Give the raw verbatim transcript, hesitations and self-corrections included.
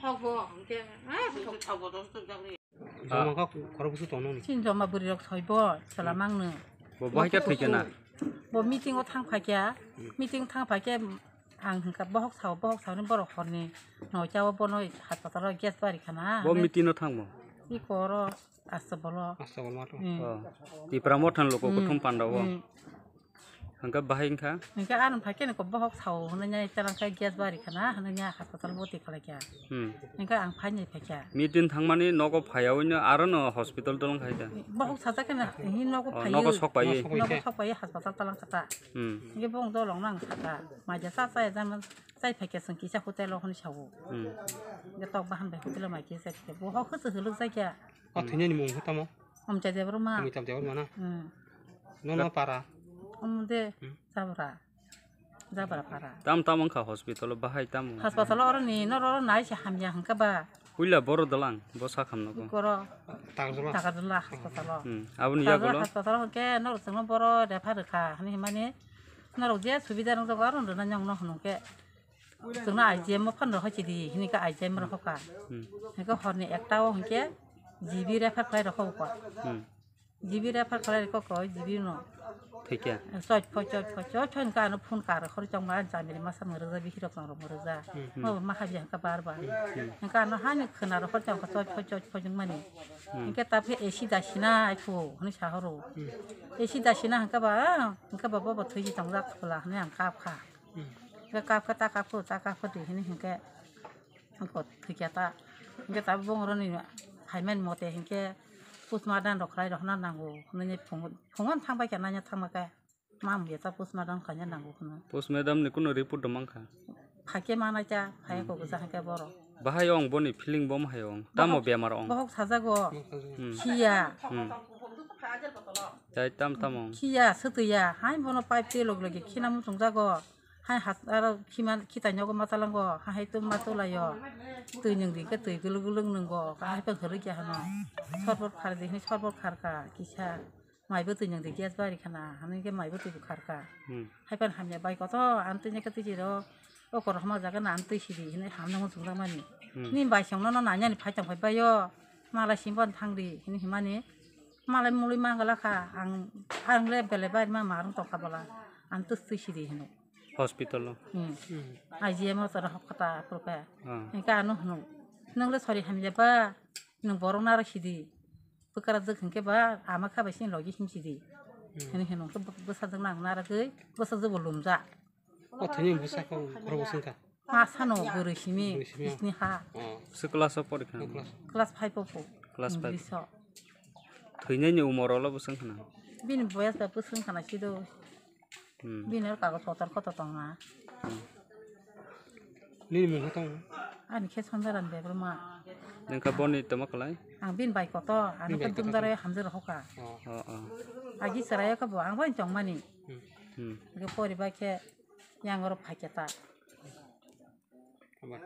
Hogo, hwnkhe, ah, Joma kha khorok bwswk tong nini? Chini joma bwrwi rok soi bo, chwla mangno. Bo bahai khe thwi khe na? Bo meeting o thang phai khe, meeting thang phai khe ang hwnkha bohok sao, bohok sao ni borok horni noita o bono hospital o gas bari khana. Bo meeting o thang bo? Iko oro Astabolo. Astabolo ma to. Hmm. Oh. Tipra Motha ni loko kuthum panda o. Hmm. Hwnkhe bahai wngkha? Hwnkhe ano phai khe nokho bohok sao hwnwi nai, talang khe gas bari khana hwnwi nai hospital bwtwi khlai kha. Hmm. Hwnkhe ang phai nai phai kha. Meeting thangmani nogo phaiyawi no aro no hospital talang khai da? Bohok sajak khe na, hini nogo phaiwi. Oh, nogo sok paiwi? Nogo sok paiwi hospital talang kha ta. Hmm. Hwnkhe bong dolong nang kha ta. Maija cha cha ya jama chai phai khe chwng kisa hotel o hwnwi sao. Hmm. Hwnkhe tok bahan bai hotel o mai kisa khe bohok hwswk hwlwk jai kha. O thwinani mung khe tamo? Omcha Debbarma. Omcha Debbarma na? Hmm. Nono para? Omo de, hmm. Jabra. Jabra para. Tam tam wngkha hospital o, bahai tam wngkha? Hospital o oroni, noro oro nai se hamya hwnkha ba? Puila boro dalang, bo sakhamno ko. Koro. Tagarjala? Tagarjala hospital o. Hmm. Aboni yagulo? Tagarjala hospital o hwnkhe noro chwngno boro refer rwkha, hwnwi hwnmani norok je subida nukjago aro rwna nangno hwnkhe. Chwngno I G M o phano rohor chidi, hini khe I G M rohor kha. Hmm. Hingkhe horni ekta o hingkhe G B refer khlai rohor kha. Hmm. G B refer khlai rohor kha, G B no. Thikya. Choi phoi, choi phoi, choi phoi hingkhe ano phone kar rohor chongma, jamiri masa mwrwkja, bihirok chongrok mwrwkja. Hmm. Mo ma habya hingkhe bar bar. Hmm. Hingkhe ano hani khwna rohor chongkha, choi phoi, choi phoi wngmani. Hmm. Hingkhe ta khe A C da sina aiphu, hini sahoro. Hmm. A C da sina hingkhe ba, hingkhe ba bo bo thwi tongjak phola hini ang kap kha. Hmm. Hingke kap khe ta kap khe, ta kap khe di hini hingke, hingke thwikya ta. Hingke ta bongoroni phaimani mote hingke postmortem rok khlai rok hwnna nango hwnwi phungo, phungo thangbai khe naina thangma khe. Ma hamya ta postmortem khaina nango hwnwi. Postmortem ni kuno report do mankha? Phaikhe manai ta, phaiya kok bwsa hingke borok. Bahai ong boni feeling bom hai ong. Tamo bemar ong? Bohok sajago. Hmm. Khiya. Hmm. Tai tam tam ong? Khiya, swtwiya. Hai bono pipe twi log logi khina muchungjago. Hai has-, aro khima, khitai nogo ma talango, hai hai tum ma tulayo. Twi nwng di khe twi gulung gulung nwngo, hai pang hwrwk ya hano. Sorbot khar di hwnwi sorbot khar kha, kisa. Mai bo twi nwng di gas bari khana, hwnwi khe mai bo twi bo khar kha. Hmm. Hai pang hamya bai koto, ang twi nai khe twi siro, o kor hama jaga na ang twi sidi hwnwi hamno muchung jak mani. Hmm. Ni bai song no no nanya ni phai tong phai baio, malai sim bon thang di hwnwi himani. Malai mului mangala kha, ang, ang le belai bari ma marung tong kha bola, ang twi twi sidi hwnwi. Hospital o? Hmm. Hmm. I G M o tora hok kha ta, apro khe. Ah. Hingke ano hwnwi, "Nwng le sori hamya ba, nwng borok naro sidi. Bwkra jwk hingke ba, ama kha bai sini logi him sidi." Hmm. Hwnwi hwnwi khe bwsajwk nang narwgwi, bwsajwk bo lumjak. O thwini bwsa khe khorok bwswng kha? Ma sano bwrwi simi, bwrwi simi, bisni ha. Oh. Bwswk class o pori kha? Class. Class five o po. Class five. English o. Thwinani umor olo bwswng khna? Bini boyas ba bwswng khna sido. Hmm. Bini oro kagoj potor koto tongna. Hmm. Nini mung khe tong? Ani khe Sonjaran Debbarma. Nang kha boni toma kwlai? Ang bini bai koto, ano khe dumdar hamjak rw hoka. Oh. Oh, oh. Agi chwrai khe bo ang bai tongmani. Hmm. Hmm. Agi pori bai khe yang oro phai khe ta. Hambai.